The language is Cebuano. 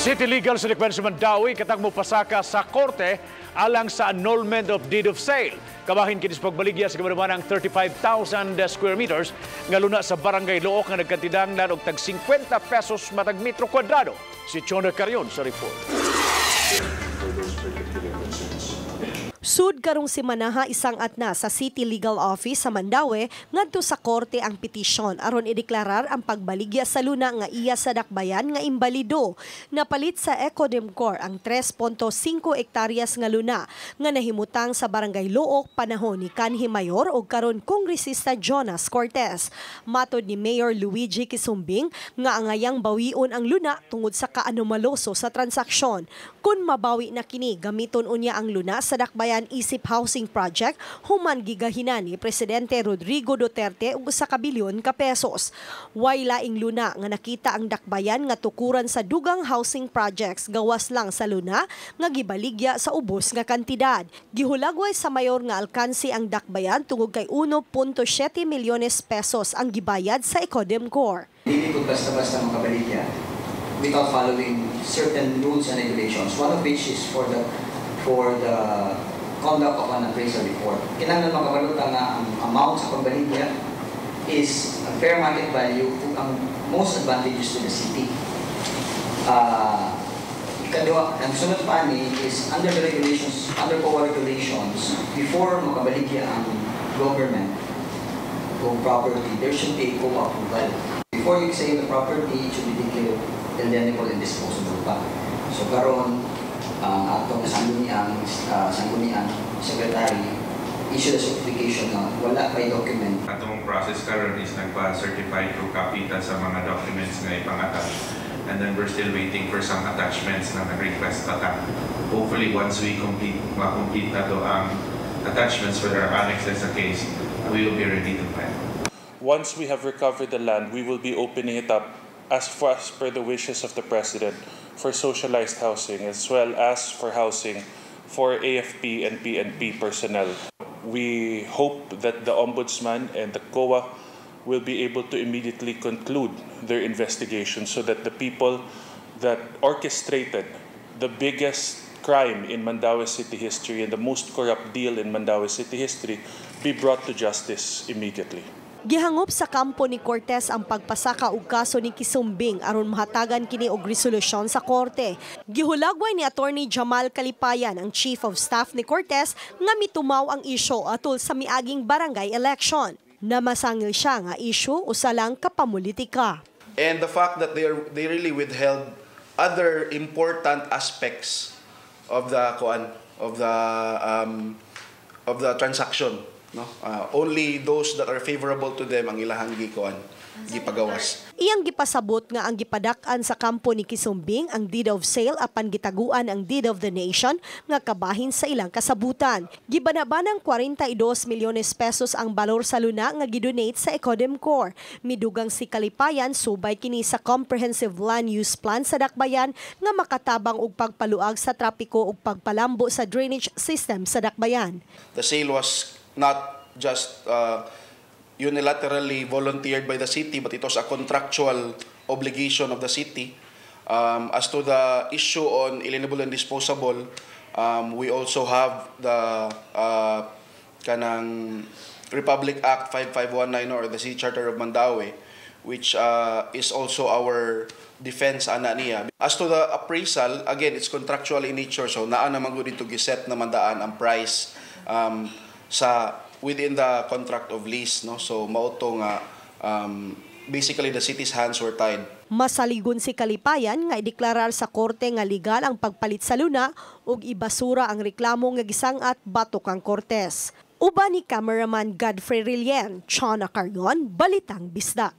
City Legal sa Dakbayan sa Mandaue katang mopasaka sa korte alang sa annulment of deed of sale. Kabahin kini sa pagbaligya sa kabarumanang 35,000 square meters nga luna sa Barangay Looc nga nagkantidanglan og tag 50 pesos matag metro kwadrado. Si Chona Carion sa report. Sud karong semanaha, isang atna sa City Legal Office sa Mandaue ngadto sa korte ang petisyon aron ideklarar ang pagbaligya sa luna nga iya sa dakbayan nga imbalido. Napalit sa Ecodemcor ang 3.5 hektaryas nga luna nga nahimutang sa Barangay Looc panahon ni kanhi Mayor o karon Kongresista Jonas Cortes. Matod ni Mayor Luigi Quisumbing nga angayang bawion ang luna tungod sa kaanomaloso sa transaksyon. Kung mabawi na kini, gamiton unya ang luna sa dakbayan isip housing project human gigahinan ni Presidente Rodrigo Duterte og usa ka bilyon ka pesos. Way laing luna nga nakita ang dakbayan nga tukuran sa dugang housing projects gawas lang sa luna nga gibaligya sa ubos nga kantidad. Gihulagway sa mayor nga alkansi ang dakbayan tungod kay 1.7 milyones pesos ang gibayad sa Ecodemcor. Hindi po basta-basta makabaligya without following certain rules and regulations, one of which is for the conduct of an appraisal report. Kinahanglan makabalo ta nga ang amount sa pagbaligya is a fair market value ug ang most advantageous to the city. Ikaduha, ang sunod pa ni is under the regulations, under COA regulations, before makabaligya ang government o property, there should be a COA approval. Before you sell the property, it should be declared alienable and disposable pa. So karon ang atong sangguniang secretary issued a certification na wala pa document. Atong process karon is nagpa-certify through copy ta sa mga documents nga ipang-attach. And then we're still waiting for some attachments na nag-request pa ta. Hopefully once we complete, ma-complete na to ang attachments for our annexes sa case, we will be ready to file. Once we have recovered the land, we will be opening it up as far as per the wishes of the President for socialized housing as well as for housing for AFP and PNP personnel. We hope that the Ombudsman and the COA will be able to immediately conclude their investigation so that the people that orchestrated the biggest crime in Mandaue City history and the most corrupt deal in Mandaue City history be brought to justice immediately. Gihangop sa kampo ni Cortes ang pagpasaka og kaso ni Quisumbing aron mahatagan kini og resolusyon sa korte. Gihulagway ni Attorney Jamal Calipayan, ang Chief of Staff ni Cortes, nga mitumaw ang isyu atol sa miaging barangay election. Namasangil siya nga isyu usa lang kapamulitika. And the fact that they really withheld other important aspects of the kuan of the transaction, no, only those that are favorable to them ang ilahang gikuan, gipagawas. Iyang gipasabot nga ang gipadak-an sa kampo ni Quisumbing ang deed of sale apan gitaguan ang deed of donation nga kabahin sa ilang kasabutan. Gibanabanang 42 milyones pesos ang balor sa luna nga gidonate sa Ecodemcor. Midugang si Calipayan, subay kini sa Comprehensive Land Use Plan sa Dakbayan nga makatabang og pagpaluag sa trapiko ug pagpalambo sa drainage system sa Dakbayan. The sale was not just unilaterally volunteered by the city, but it was a contractual obligation of the city. As to the issue on alienable and disposable, we also have the kanang Republic Act 5519 or the City Charter of Mandaue, which is also our defense ana niya. As to the appraisal, again, it's contractual in nature, so naa naman gud dito giset naman daan ang price sa within the contract of lease, no? So mao to nga basically the city's hands were tied. Masaligon si Calipayan nga ideklarar sa korte nga legal ang pagpalit sa luna ug ibasura ang reklamo nga gisang-at batok ang Cortes. Uban ni cameraman Godfrey Rilien, Chona Cargon, Balitang Bisdak.